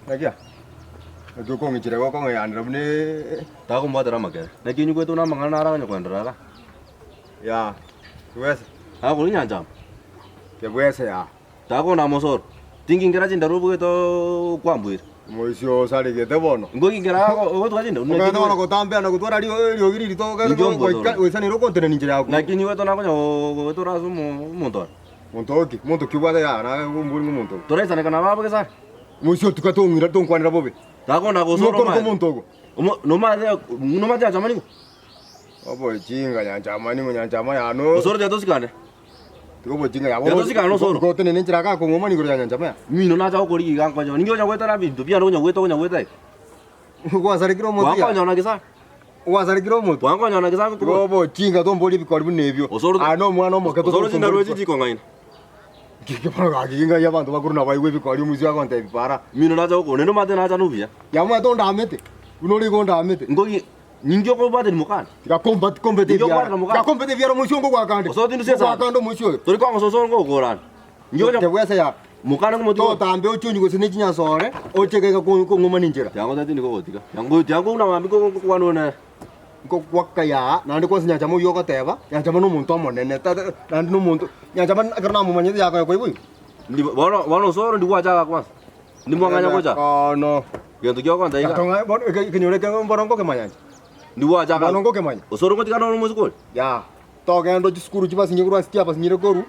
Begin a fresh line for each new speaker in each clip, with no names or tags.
Naki aa? Naki okong'ichera iga okong'eyanera buna eeee.
Takombwatera amakere. Naki onyigwete buna amang'ana naro akonya koenderera iga?
Yaa, kebwese.
Akorwa nyanchama.
Kebwese yaa.
Takona mosoro. Tinginkera chindaru obogete okwambuire.
Omoisia osaregete bono.
Ngoginkera ogotuka chindaru.
Ogende bono gotambea na gotwara eriogi ririto ogende
Inche omonto
goika
ore.
goisanera okontenena inchera yaku.
Naki nyigwete nakonya goetora ase omonto one.
Monto oki? Monto ki obwate yaa naye ombori ng'a omonto ogo.
Toraisaneka nabo abwo gesare.
Omoisia otuka tong'ira tonkwanera bobe.
Takona gosora
Ng'okoroka
omaene.
omonto ogo.
Omo nomanyete nomanyete nyanchama nigo?
Obochinga nyanchama nigo nyanchama yano.
Osoro tiga tosikane.
Tiga obochinga yabo.
Tiga tosikane osoro.
Gotenena enchera akakong'uma nigo ya nyanchama ya.
Mino nacha gokorigia iga nkonye. Ninki onya goetera ebinto biane onya goeta onya goeta iga.
Gwasarekire omotwe ya.
Gwankonya ona gesare.
Gwasarekire omotwe.
Gwankonya ona gesare
Tiga obochinga tombori ebikori buna ebio.
Osoro
Aye nomwana omoke
Osoro chindaru echi chikong'aina.
Kiki bono gaki ngai abanto bakuru nabaigwe ebikori omoisia agontebia para.
Mino nacha gokona naende omanyete nacha nobuya.
Yamanyete ondamete buna ore igo ondamete.
Ngogi ninki okobwatani mokane?
Tiga kombati kombete
Ninki
ebiara.
okobwatana mokane?
Tiga kombete ebiara omoisia ongo gwakande.
Osoro tindi sesani.
Gwakande omoisia oyo.
Tori kongosa osoro ngokorana. Ninki onya
Tebwesa ya.
mokane ngomotiga ore?
Totambe ochunyi gose ne chinyasore oche iga iga kong'uma ninchera.
Tiango tindi kogotiga. Tiango tiango buna mambia ngokwana one nere.
Nkokwaka yaa, naende kwansa Nyanchama oyio ogoteba, Nyanchama nomonto omonene, tata naende nomonto, Nyanchama ekero namomanyete yakonya koiboirwa.
Ndi bono bono osoro ndi gwacha agakwansa. Ndi mwang'anya gocha.
Bono.
Gento kia ogonta iga.
Gatong'a bono eke ekenyoro eke mbono ngokemanya inche.
Ndi gwacha aga.
Bono ngokemanya.
Osoro ngotigana ore omosike ore?
Yaa, togenda ochie sukuru chibasinye korwa ase chiabasinyire korwa.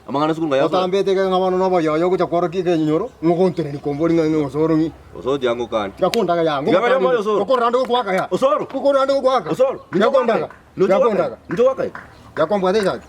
Amang'ana esukuru ng'a yasoa.
Otambete iga ng'a bono noboyoyo ogocha kworokia ekenyoro, ng'a ogontenenia kombori ng'a ng'a osoro ng'i.
Osoro tiga ngokane.
Tiga kondaga yaa,
Tiga bare omoyo osoro.
Ngokorora ande gokwaka yaa.
Osoro.
Ngokorora ande gokwaka.
Osoro.
Tiga kondaga. Tiga kondaga.
Inche gwakaire.
Tiga kwambwata eshati.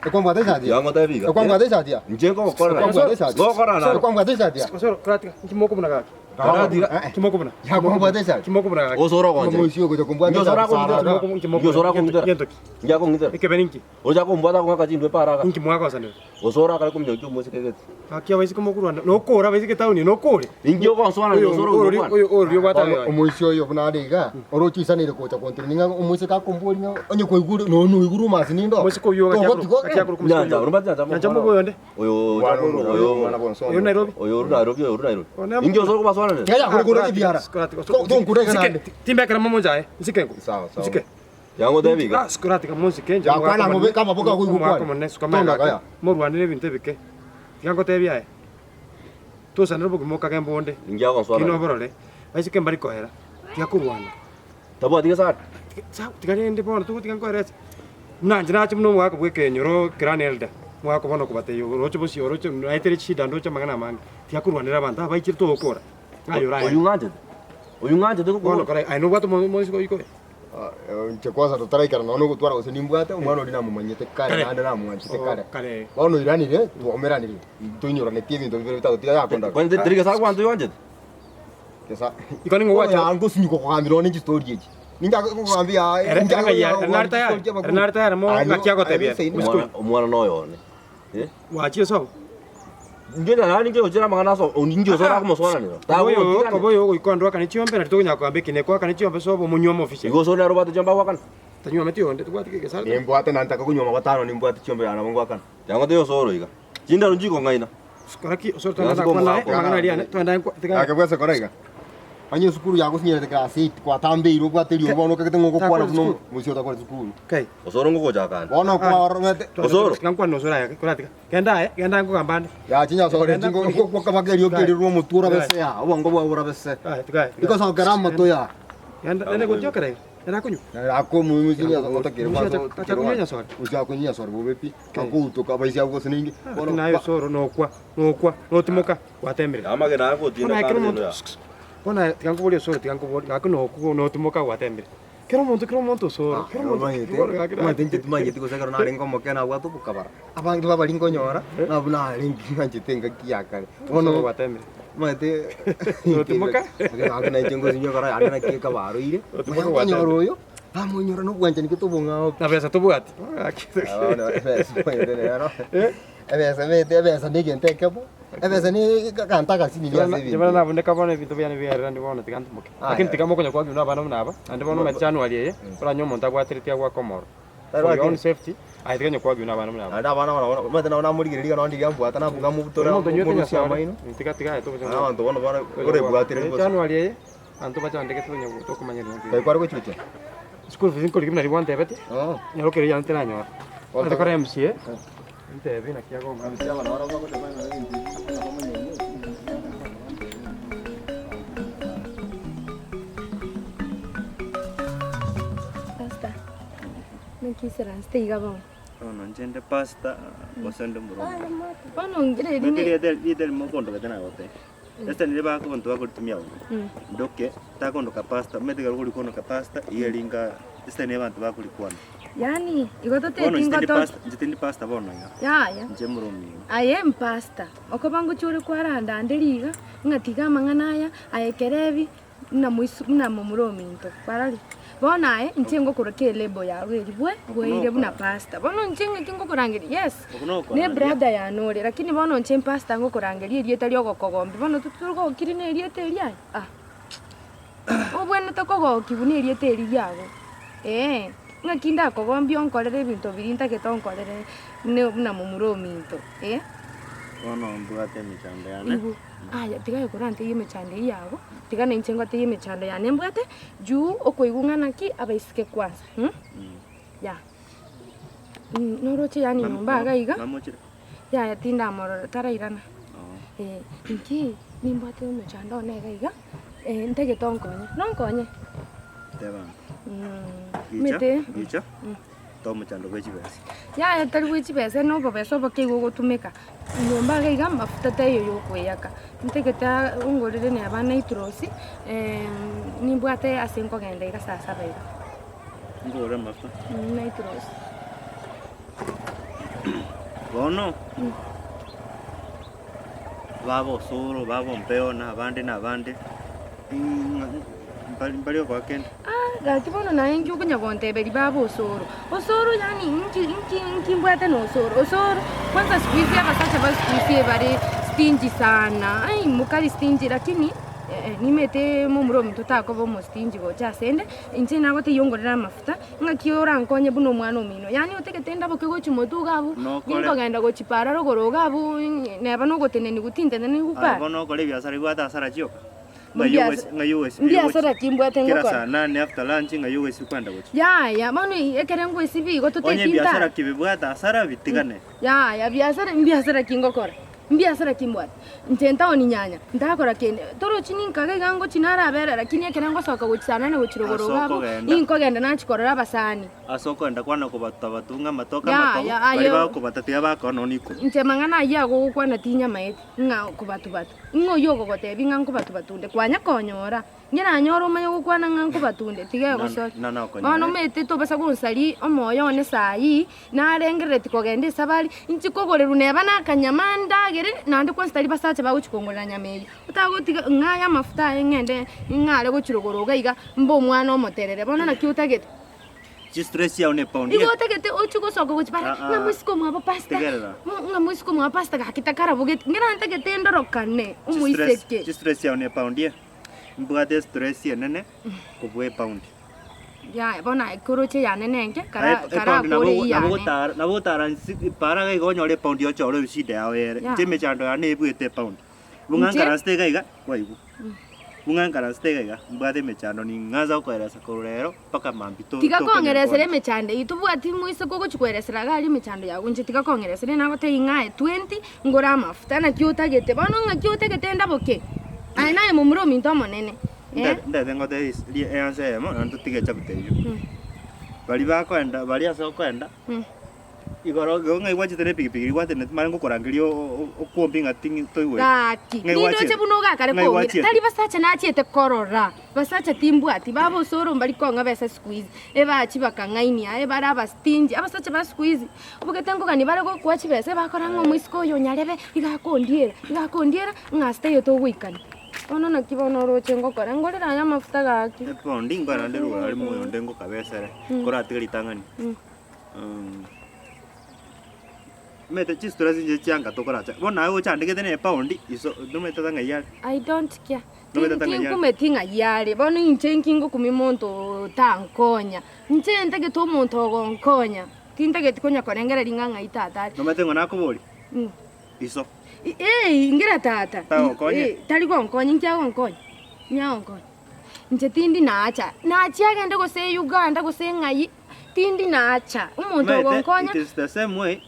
Ekwambwata eshati
Tiga
yaa.
ngotebi iga.
Ekwambwata eshati yaa.
Inche ngogokorera.
Ekwambwata eshati.
Ngogokorera naro.
Ekwambwata eshati yaa.
Osoro, koratiga, inki mokobuna gaki?
Karatiga.
Inki mokobuna?
Yakwambwata eshati.
Inki mokobuna gaki?
Osoro ogoncha.
Omoisia ogocha kombwata
Inche osoro
eshati
akong'itera.
sarara.
Inki
Inche
mokobuna?
osoro akong'itera.
Gento ki?
Inche akong'itera.
Ekebe ninki?
Ocha kombwata akong'aka chindwe para iga.
Inki mwagosanera?
Osoro akare kominyokia omosike gete.
Gaki abaiseke mokorwana, nokore abaiseke etaoni, nokore.
Inki ogonsoana
Oyo
osoro
orori
ogokwana?
oyo orori obwate
Bono
aye.
omoisia oyo buna are iga, oroche oisaneire gocha kontenenia ng'a omoiseke akombori ng'a onye kwaigure nonya noigure omasi ninde oo.
Omosike oyio gaki akoro
Togotiga
gaki
ogende.
akoro omosike
Nyancha,
oyio.
orobati nyancha
Nyancha mobe oyonde.
Oyo
Omwana
oyo
oyo,
oyo
omwana bw'ensongo.
Oyo Nairobi.
Oyo oru Nairobi oyo oru Nairobi.
One
Inki osoro kobasoananera?
Tiga yakore kore ebiara. Tonkure iga naende.
Timbekera momoncha aye. Nsike engo.
Sawa, sawa.
Nsike.
Yangotebia iga.
Sikoratiga monsike inche
Yakwana ng'obe kamaboko ago igokwana.
omogaka omonene suka
Tonda
magega
kaya.
morwanere ebinto ebike. Tiga ngotebie aye, tosanere obogima okage mbonde,
Inki agonswana?
kina oborore, baiseke mbari koera, tiga korwana.
Tabwati gesare?
Tiga tiga rende bono togotiga nkoerese. Buna inche nache buna omogaka bwa ekenyoro clan elder, omogaka bono okobatebia oroche bosio oroche naetere chishida ndoche amang'ana amange, tiga korwanera abanto aba baichire togokora. Aye oraye.
Oyio ng'anchete. Oyio ng'anchete
Bono
gokobora.
kore aye nobwate omo omoisiko oiko?
Inche kwanza totaraikara nonya nogotwara gose nimbwate, omwana oria namomanyete kare
Kare.
naende namwanchete
Oh,
kare.
kare.
Bono oiranire, twaumeraneire, toinyoranetie ebinto bibere bitato tiga yakondaga.
Kwani teri gesa gwanto oyanchete?
Gesa.
Iko ning'o gwacha-
Oyo ngosinywa kogambia nonya ne chistori echi. Ninchake kogambia aa,
Ere-
ninchake
ere ng'ai-
kogambia
ere nare tayari?
chistori chi'abakuru.
Ere nare tayari mo
Aye,
ng'aki agotebia?
aye,
Omwana-
Omwana omwana noyo one. Eh?
Gwachire sobo?
Inche nari ninche gochera amang'ana ase ninche osore akomosoananera.
Oboyo oboyo ogoika onde oakane chiombe nari tokonyara kogamba ekina ekoakane chiombe sobo omonywe omofficial.
Igo osore nere obwate chiombe agoakana?
Tanywometi onde tobwati kegesare.
Nimbwate na ntaka konyuoma batano nimbwate chiombe yane nabo ngoakana.
Tiangotebi osoro iga. Chindaro nchikong'aina.
Kora ki osoro twende nakwana naye amang'ana aria ane twende tiga.
Ake bwese kora iga. Onye esukuru yagosinyerete class eight kwatambeirwe obwate eriogi bono okagete ng'a ogokwana buna
Takore
omoisia otakore sukuru.
Kai.
Osoro ngogochaka ande.
Bono kwarorete.
Osoro.
Tiga nkwane osoro aye kora tiga. Genda aye, genda aye nkogamba ande.
Ya chinyasore
Genda
chingo
nkogamba.
ngokabaka eriogi erio rwa omotwe orabe se ya obongo bwao borabe se.
Aye, tiga aye, tiga aye.
Rigosokera amato ya.
Genda, nende gotiokera iga. Nere akonywa.
otakere
Omoisia acha- acha konywa enyasore.
Omoisia akonywa enyasore bobe pi. Akoutoka abaisia abwo gose ninki.
Lakini naye osoro nokwa, nokwa, notimoka, gwatemire.
Amagena aya gotinda
Bono aye kera
kando
omonto,
ya.
bono aye tiga nkoborie osoro, tiga nkoborie, gaki nokwa, notimoka gwatemire. Kera omonto, kera omonto osoro, kera omonto, bono gaki naye.
Omanyete inche timanyeti gose ekero narenge omoke nabwate obokabara. Abange babari nkonyora, nabwo narenge ng'anchete engaki ya kare.
Osoro
Bono
gwatemire.
omanyete
Notimoka?
gaki nainche ngosinywa ekero yane naki ekabaroire,
Notimoka
nkonyora
gwatemire.
oyo, namonyora na obwanchani gete obong'ao pi.
Na besa tobwati. Bono gaki.
Bono ebesa omanyete nero, ebesa omanyete ebesa na egento ekemo, ebesa na aganto agasinini ase ebinto.
Inche nabuneka bono ebinto biane biaerera ndi bono tiga ntimoke. Lakini tiga mokonya kwagima na abana buna aba, naende bono omanyete January eye, oranyore omonto abwatereti agoake omoro. For your own safety. Aye tiga nyokwagio na abana buna aba.
Naende abana barabwo omanyete nabo namorigereria iga nonye ndiria mbwata nabuga mobutora
Omonto onywete
morusie
Nyasae ore.
amaino.
Tiga tiga aye toboche
Naende abanto bono bare orebwatereri bosa.
January eye, abanto bachandegete tonya tokomanyerera nki.
Kai kware gochigochia?
School fees nkorigi buna riria gwantebeti,
Oo.
nyora okere yane teranyora.
Gotoka.
Kore MCA, ntebi naki agong'a.
MC aba nabo barabwo bagoteba ng'a ebinto ebi buna bamanyene.
Pastor, naki isaransete iga bono?
Bono inche nde pastor gose nde omorombe.
Bono ngire
Omanyete
rinde
rieta rieta erimo okondogete nagotebia, ase riria bakonto bakoritumia bobe, ndoke takondoka pastor, omanyete ekero okorikondoka pastor iga eringa ase nigo abanto bakorikwana.
Yaani igo
Bono
toteti
inche tindi
ngotoki.
pastor, inche tindi pastor bono iga,
Yaya.
inche omorombe iga.
Aye mpastor, okoba ngochia ore kwaranda ande riga, ng'a tiga amang'ana aya, aye kerebi, buna moisu buna momura ominto, kwarorire? Bono aye, inche ngokorokera elabel yago eria bwe bweire buna pastor. Bono inche ng'aki ngokorangeria, yes,
Okwo nokorandia.
ne brother yane ore, lakini bono inche mpastor ngokorangeria erieta ria ogokogombia, bono totogokiri na erieta erio aye, ah. Obwenerete kogokigwa na erieta erio riago, eeh, ng'aki ndakogombie onkorere ebinto biria ntagete onkorere buna buna momura ominto, eh.
Bono mbwate emechando yane.
Igo, aya tiga aye korantebie emechando eyio yago, tiga nainche ngotebie emechando yane mbwate, juu okoigwa ng'a naki abaiseke kwanza mh, yah. Noroche yaani nyomba iga iga,
Mamochire?
yaya tindamorora tarairana,
Oo.
eh, inki nimbwate omochando one iga iga, ntagete onkonye, nonkonye?
Teba.
Gicha,
Gicha, gicha, tomochando bwe chibesa.
Yaya tari bwe chibesa na obobesa oboke igo ogotumeka, nyomba iga iga mafuta taiyo ya okoeyaka, ntagete ongorere neba nitrosi, nimbwate ase nkogenda iga saa saba iga.
Nkogorere amafuta?
Nitrosi.
Bono, baba osoro, baba ompeo, na abande na abande, mbari mbari okoa kende.
Ah, gaki bono naye inki okonya gonteberia baba osoro? Osoro yaani inki inki inki mbwate na osoro? Osoro, kwanza siku hizi abasacha ba siku hizi ebare stingy sana, ai mokari stingy lakini nimete momura ominto takoba omostingy gocha asende, inche nagotebia ongorere amafuta, ng'aki orankonye buna omwana omino. Yaani otagete ndaboke gochia motwe iga abwo,
Nokore.
ninkogenda gochia para rogoro iga abwo, neba nogoteneniwa tinteneniwa
Aye
para.
bono okore ebiasara bibwate hasara chioka?
Mbiasa-
Ng'ai ogwesibia
mbiasara ki mbwate
Kera
ngokora?
saa nane after lunch ng'ai ogwesibia kwenda gochia?
Yaya, bono ekere ngwesibia igo
Onye
toteti
ebiasara
ntara.
ki bibwate hasara bitigane.
Yaya, biasara mbiasara ki ngokora? Mbiasara ki mbwate? Inche ntaoni nyanya, ntakora kende, torochi ninkaga iga ngochi narabera lakini ekere ngosoka gochia saa nane gochia rogoro
Ase
iga abwo,
okogenda.
ninkogenda nachia korora abasani.
Ase okogenda kwane kobatuta batunge amatoke
Yaya,
amatobu,
aye.
baria bagokobata tiga bakoa nonya ikomi.
Inche mang'ana ayio agogokwana tinyamaeti, ng'a kobatu-batu. Ng'a oyio ogogotebia ng'a nkobatu-batunde, kwanya konyora. Nkeranyore omanye gokwana ng'a nkobatunde, tiga egosori.
Na- na nokonyora.
Bono omanyete tobasa gonsaria omoyo one saa hii, narengerereti kogenda esabari, inchi kogorerwa neba na akanyama ndagere, naende kwanza tari basacha bagochi kongorera nyama eyio. Otagotiga ng'aye amafuta aye ng'ende ng'are gochia rogoro iga iga, mbe omwana omoterere, bono naki otagete?
Chistress chiao ne pound
Igo otagete ochie gosoka gochia bare
Ah, ah.
ng'a moisike omwabo pastor,
Tegerera.
ng'a moisike omwabo pastor gaki takarabogeti, ng'ina ntagete ndorokane omoiseke.
Chistress chiao ne pound ye. Mbwate estress enene kobua epound.
Yaya bono aye koroche eyane nenke kara
Aye,
kara
epound nabo
akore
nabo
eyane.
gotara nabo gotara nsi para iga iga onyore epound ochore eshida yao ere.
Yeah.
Inche emechando yane ebuete epound. Bung'a
Inche?
nkaransete iga iga, kwaigwa. Bung'a nkaransete iga iga, mbwate emechando ning'ansa gokoeresa korwa rero mpaka mambia to
Tiga
tokonyara
kong'eresera
kwana.
emechando eyio tobwati moiseke ogochi koeresera iga aria emechando yago inche tiga kong'eresera nagotebia ng'a aye twenty ngore amafuta naki otagete bono ng'aki otagete ndaboke? Aye naye momura ominto omonene eh.
Nde ndete ngotebie is rie eansa eyemo naende totige echapter eyio. Baria bakoenda baria ase okoenda. Igoro igo ng'ai gwachete ne epikipiki riria gwatenenete mare ngokorangeria okwombi ng'a ting'i toigweti.
Gaki,
Ng'ai
nindoche
gwachiete?
buna ogakare
Ng'ai
kong'ira.
gwachiete?
Tari basacha nachiete korora, basacha timbwati, baba osoro mbari kong'a besa siku hizi, ebachi bakang'ainia, ebare abastingy, abasacha ba siku hizi, obogete nkogania bare gokoa chibesa ebakora ng'a omoiseke oyo onyarebe, iga akondiera, iga akondiera, ng'a ase taiyo togoikana. Bono naki bono oroche ngokora, ngorere aya amafuta gaki.
Epaundi nkorande rogoro aria moyonde ngokabesere, koratiga ritang'ani. Omanyete chistress inche chianga tokoracha, bono naye ochandegete na epaundi iso nomanyete tata ng'ai are?
I don't care.
Nomanyete tata ng'ai are?
Tinkumeti ng'ai are, bono inche inki ngokumia omonto otankonya, inche ntagete omonto ogonkonya. Tintageti konya korengereria ng'a ng'ai tata are.
Nomanyete ng'a nakoboria? Iso.
Ee, ingira tata.
Tagokonye?
Eh, tari gonkonya, inki agonkonya? Inki agonkonya? Inche tindi naacha, nachia agende gose Uganda gose ng'ai, tindi naacha. Omonto
Omanyete,
ogonkonya.
it is the same way,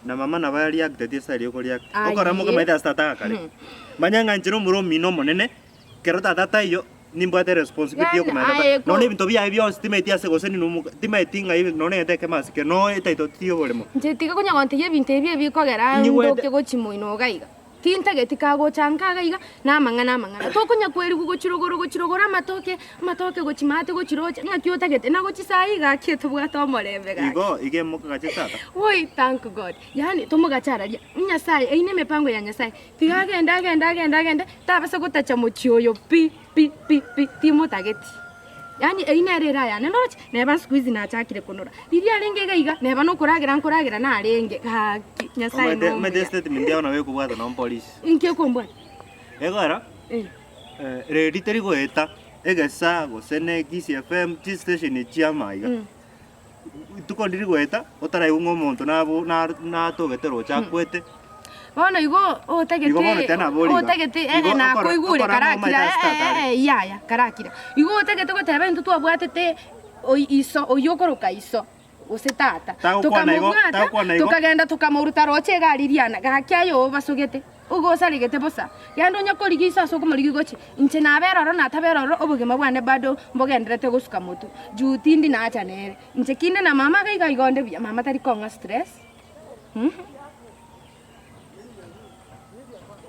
na mama nabo areacteti ase aria okoreact.
Aye.
Okora mokamanyete ase tata agakare. Manya ng'a inche nomoro omino omonene, kero tata taiyo, nimbwate responsibility
Yaani,
yokomanya tata.
aye ko-
Nonya ebinto biaye bionsi timaeti ase gose ninwe timaeti ng'ai nonya egento ekemo ase kere, nonya etaito tiyoboremo.
Inche tiga konya gontebia ebinto ebi ebikogera
Nyigwete.
ndoke gochia moino iga iga. Tintageti kagocha nka iga iga, na amang'ana amang'ana. Tokonya kwerigwa gochia rogoro gochia rogoro amatoke, amatoke gochia maate gochia roche, ng'aki otagete? Na gochia saa iga gaki tobwate omorembe gaki.
Igo, iga emokache tata.
Woi thank God. Yaani tomogache araria, Nyasaye, eyio nemepango ya Nyasaye, tiga agende agende agende agende, tabasa gotacha mochie oyo pi pi pi pi, timotageti. Yaani eyio nere era yane noroche, neba siku hizi nachakire konora. Riria arenge iga iga, neba nokoragera nkoragera narenge, gaki Nyasaye
Omanyete omanyete
nomuya.
statement yao nabo ekobwata nonye polisi.
Inki okombwata?
Ekogera,
Eh.
redi teri goeta egesa gose ne Kisii FM, chistation echi chiama iga. Rituko ndiri goeta otaraigwa ng'a omonto nabo na- natogete roche akwete.
Bono igo
Igo bono
otagete
tena bori iga.
otagete
Igo
eh,
okora-
nakoigure
okora
karakira
ng'o omanyete ase tata are.
eh, eh, yaya karakira. Igo otagete goteba intwe twabwatete oi iso oywo okoroka iso gose tata.
Tagokwana igo,
Tokamobwata
tagokwana igo.
tokagenda tokamoruta roche iga aria riana gaki aye obasogete. Ogosarigete bosa, genda onye korigia iso ase okomorigia gochia, inche nabere ororo natabere ororo, obogima bwane bado mbogendererete gosuka motwe. Juu tindi nacha nere. Inche kinde na mama iga iga iga onde buya, mama tari kong'a stress.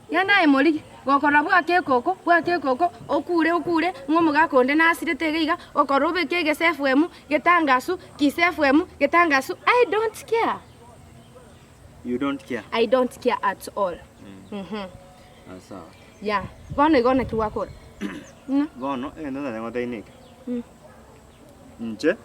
Genda aye morigie, gokorora bwake ekoko, bwake ekoko, okure okure, ng'a omogaka onde nasirete iga iga, okorora obeke egese FM, getangasu, Kiss FM, getangasu, I don't care.
You don't care.
I don't care at all. Mhm.
Ah, sawa.
Yeah. Bono igo naki gwakora. Ng'a.
Bono egento ntaete ngotebi neke.
Mm.
Inche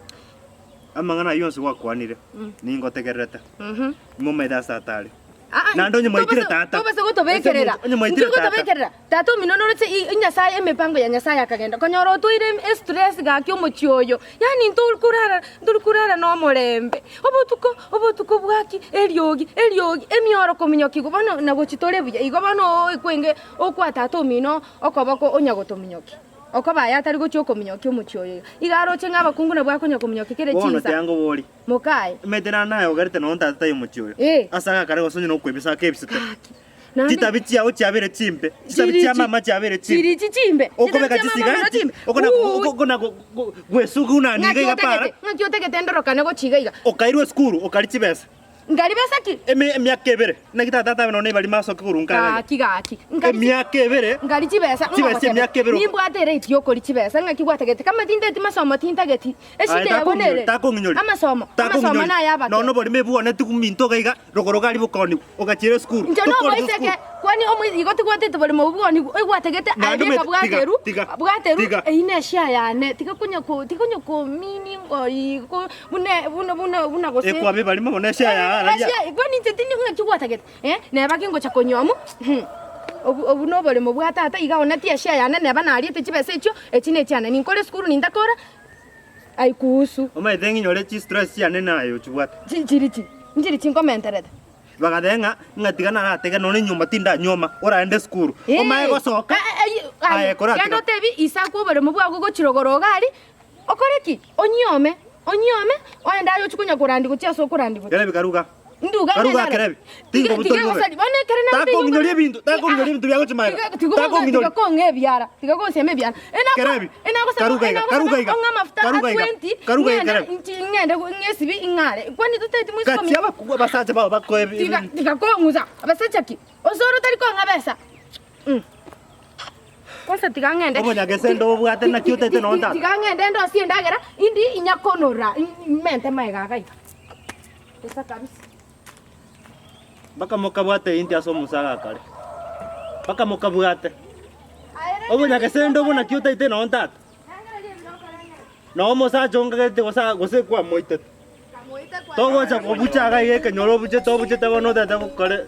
amang'ana ayio onsi gwakwanire ningotegererete.
Mhm.
Imomaete ase tata are.
Ah, ah,
Naende onye mwaitire
tobasa-
tata.
Tobasa gotobekerera.
Onye mwaitire
Inki
tata.
gotobekerera? Tata omino noroche i- Nyasaye emipango ya Nyasaye akagenda konyora otoire estress gaki omochie oyo. Yaani ntorikorara ntorikorara na omorembe. Obotuko obotuko bwaki eriogi eriogi emioro kominyokia bono na gochia tore buya. Igo bono oekwenge okwa tata omino okoboko onya gotominyokia. Okoba aye atari gochia okominyokia omochie oyo iga. Iga aroche ng'a abakungu nabwo akonya kominyokia kere
Bono
chinsa.
tiga ngoborie.
Mokaye.
Emete naro naye ogerete nonya tata taiyo omochie oyo.
Eh.
Ase agakare gose onye nokwebisa akebisete.
Gaki. Naende-
Chitabi chiao chiabeire chimbe, chitabi
Chiri
chia
chi-
mama chiabeire chimbe.
Chiri chichimbe.
Okobeka
Chitabi chia mama
chisigati,
chimbe.
okona
Uu.
okona gwesuga
Ng'aki
niga iga para,
otagete, ng'aki otagete ndorokane gochia iga iga.
okairwa esukuru okari chibesa.
Nkari besa ki?
Emi emiaka ebere, naki tata atabe nonya ebarimo asoke korwa nka iga.
Gaki gaki. Nkari chi-
Emiaka ebere,
Nkari chibesa,
Chibesa
ng'ogoteba,
emiaka ebere.
Nimbwate erate yokori chibesa, ng'aki gwatagete, kama tinteti masomo tintageti.
Aye
Eshida yabo
takong'inyori,
nere.
takong'inyori.
Amasomo, amasomo
Takong'inyori.
naye abake.
Nonya oborimo ebwoneti minto iga iga, rogoro gari bokoniwa, ogachiera esukuru.
Inche
Tokorete
nomoiseke,
esukuru.
kwani omo igo tigwatete borimo obwo bwoni egwatagete
Naende
aye beka
omanyete- tiga,
bwateru,
tiga,
bwateru,
tiga.
eyio neshare yane, tiga konya ko tiga konya komini ngori ko buna buna buna buna gose.
Ekwaba ebarimo bono eshare yaye araria.
Eshare, kwani inche tindi ng'aki gwatagete, eh, neba kingocha konywa obu obu noboremo bwa tata iga one ti eshare yane neba nariete chibesa echio, echi nechiane, ninkore esukuru nintakora. Aikuusu.
Omanyete ng'inyore chistress chiane naye ochibwate.
Chi chiri chi nchiri chinkomenterete.
Bagateba ng'a ng'a tiga naratege nonya enyomba tindanyuoma oraende esukuru. Omae gosoka aye koratiga.
Genda otebi Isaka oboremo bwago gochia rogoro iga aria, okore ki? Onyiome, onyiome, oende aye ochie konya korandia gochia ase okorandia gochia.
Kerebi karuga.
Nduga
Karuga
ng'ende
kerebi.
are.
Tingo
Tiga
butori
tiga
bobe.
gosari bono ekere nabo
Takong'inyoria ebinto, takong'inyoria ebinto biagochia magega.
Tiga tiga
Takong'inyoria.
tiga kong'a ebiara, tiga gonsema ebiara. Enako
Kerebi.
enagosaba
Karuga iga, karuga iga.
ong'a amafuta a
Karuga iga.
20
Karuga iga
ng'ende
kerebi.
nchi ng'ende ng'esibi ing'are. Kwani toteti moisiko
Gati abakungu abasacha bao bakoe ebi-
Tiga tiga kong'usa abasacha ki? Osoro tari kong'a besa. Kwanza tiga ng'ende.
Omonyagesende obwate naki otete nonye tata.
Tiga ng'ende ndosie endagera indi inyakonora mente magega iga iga. Bosa kabisa.
Mpaka mokabwate inti ase omosaga akare. Mpaka mokabwate. Omonyagesende obo naki otaete nonye tata. Noo omosacha ongagete gose gose kwamoitete. Togocha kobucha iga iga ekenyoro obuchete obuchete bono otete gokore.